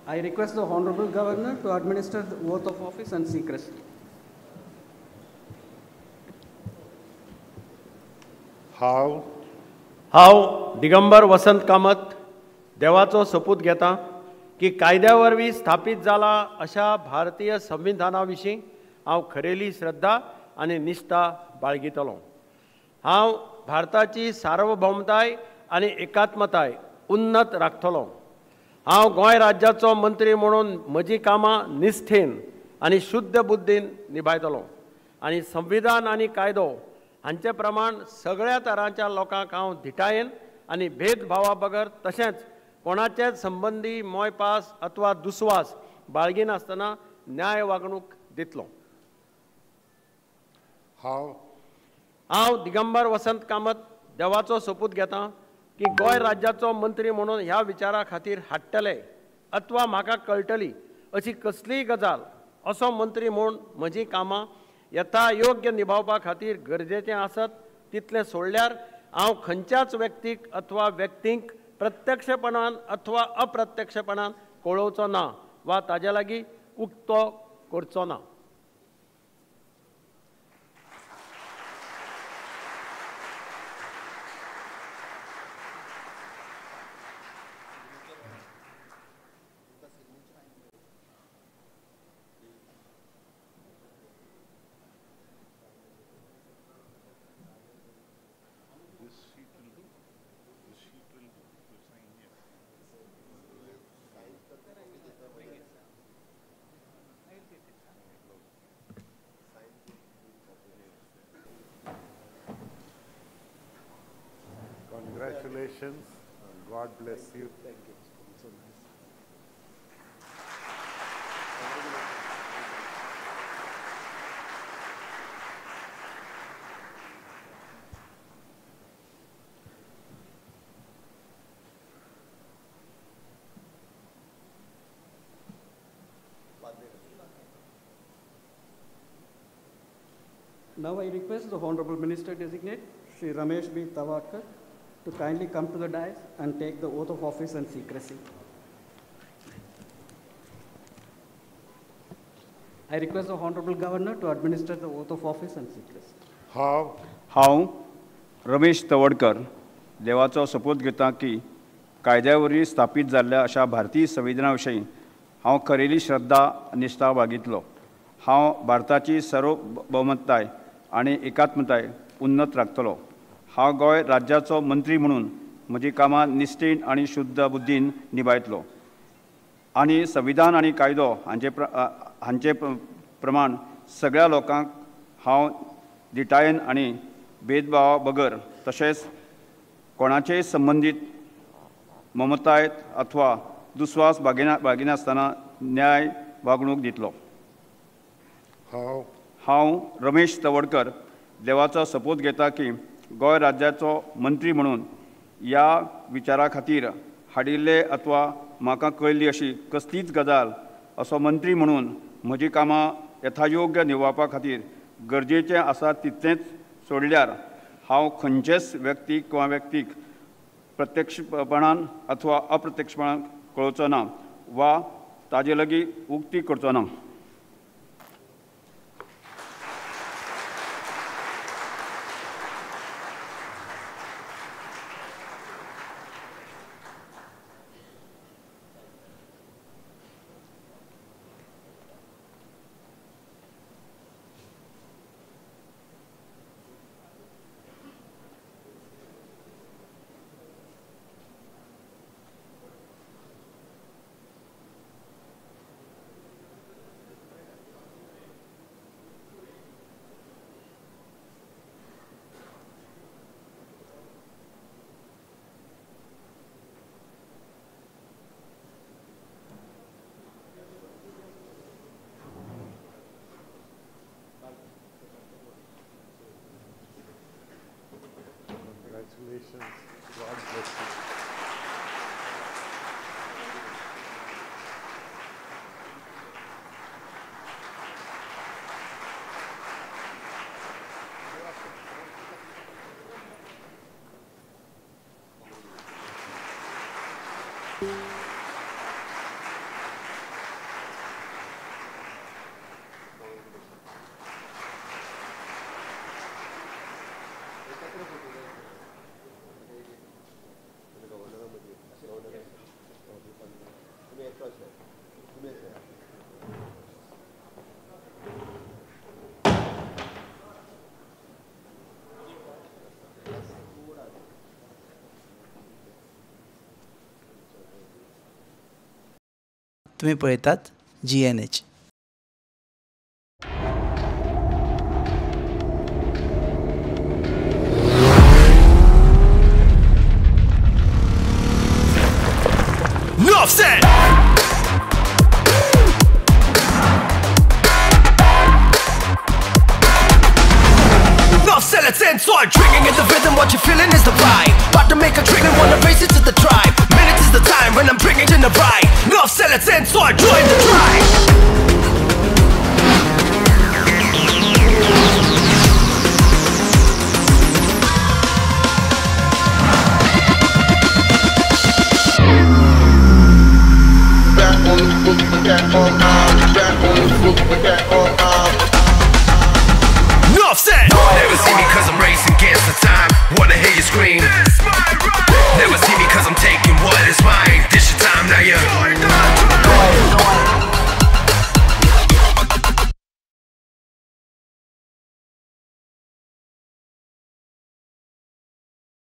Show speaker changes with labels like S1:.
S1: I request the Honorable Governor to administer the oath of office and secrecy.
S2: हांव
S3: हांव दिगंबर वसंत कामत देवाचो सोपूत घेता की कायद्या वरवीं स्थापीत जाला अशा भारतीय संविधाना विशीं हांव खरेली श्रद्धा आनी निश्ठा बाळगितलो. हांव भारताची सार्वभौमताय आनी एकात्मताय उन्नत राखतलो. हांव गोंय राज्याचो मंत्री म्हणून म्हजी कामां निश्ठेन आनी शुद्ध बुद्दीन निभायतलो आनी संविधान आनी कायदो हांचे प्रमाण सगळ्या तरांच्या लोकांक हांव धिटायेन आनी भेदभावा बगर तशेंच कोणाचेच संबंदी मोयपास अथवा दुस्वास बाळगिनासतना न्याय वागणूक दितलो.
S2: हांव
S3: हांव दिगंबर वसंत कामत देवाचो सोपूत घेता की गोंय राज्याचो मंत्री म्हणून ह्या विचारा खातीर हाडटले अथवा म्हाका कळटली अशी कसलीय गजाल असो मंत्री म्हूण म्हजी कामां यथायोग्य निभावपा खातीर गरजेचें आसत तितलें सोडल्यार हांव खंयच्याच व्यक्तीक अथवा व्यक्तींक प्रत्यक्षपणान अथवा अप्रत्यक्षपणान कळोवचो ना वा ताजे लागीं उक्तो करचो ना.
S2: Congratulations. God bless you.
S1: Thank you. It's so nice. Now I request the Honorable Minister Designate, Shri Ramesh B. Tawadkar, to kindly come to the dais and take the oath of office and secrecy. I request the Honorable Governor to administer the oath of office and secrecy.
S2: हांव
S4: हांव रमेश तवडकर देवाचो सोपूत घेता की कायद्या वरवीं स्थापीत जाल्ल्या अशा भारतीय संविधाना विशीं हांव खरेली श्रद्धा निश्ठा बाळगितलो. हांव भारताची सार्वभौमताय आनी एकात्मताय उन्नत राखतलो. हांव गोंय राज्याचो मंत्री म्हणून म्हजी कामां निश्ठेन आनी शुद्ध बुद्दीन निभायतलो आनी संविधान आनी कायदो हांचे प्रमाण सगळ्या लोकांक हांव धिटायेन आनी भेदभावा बगर तशेंच कोणाचेय संबंदीत ममताय अथवा दुस्वास बाळगिनासतना न्याय वागणूक दितलो.
S2: हांव
S4: हांव रमेश तवडकर देवाचो सोपूत घेता की गोंय राज्याचो मंत्री म्हणून ह्या विचारा खातीर हाडिल्ले अथवा म्हाका कळिल्ली अशी कसलीच गजाल असो मंत्री म्हणून म्हजी कामां यथायोग्य निभावपा खातीर गरजेचें आसा तितलेंच सोडल्यार हांव खंयचेच व्यक्तीक वा व्यक्तीक प्रत्यक्षपणान अथवा अप्रत्यक्षपणान कळोवचो ना वा ताजे लागीं उक्ती करचो ना.
S5: तुम्ही पळयतात GNH.
S6: Enough said. Enough said, let's end. Start drinking in the rhythm, what you're feeling is the vibe. About to make a trigger, wanna race it to the tribe. Minutes is the time when I'm bringing in the ride. Enough said, let's end. Start join the tribe.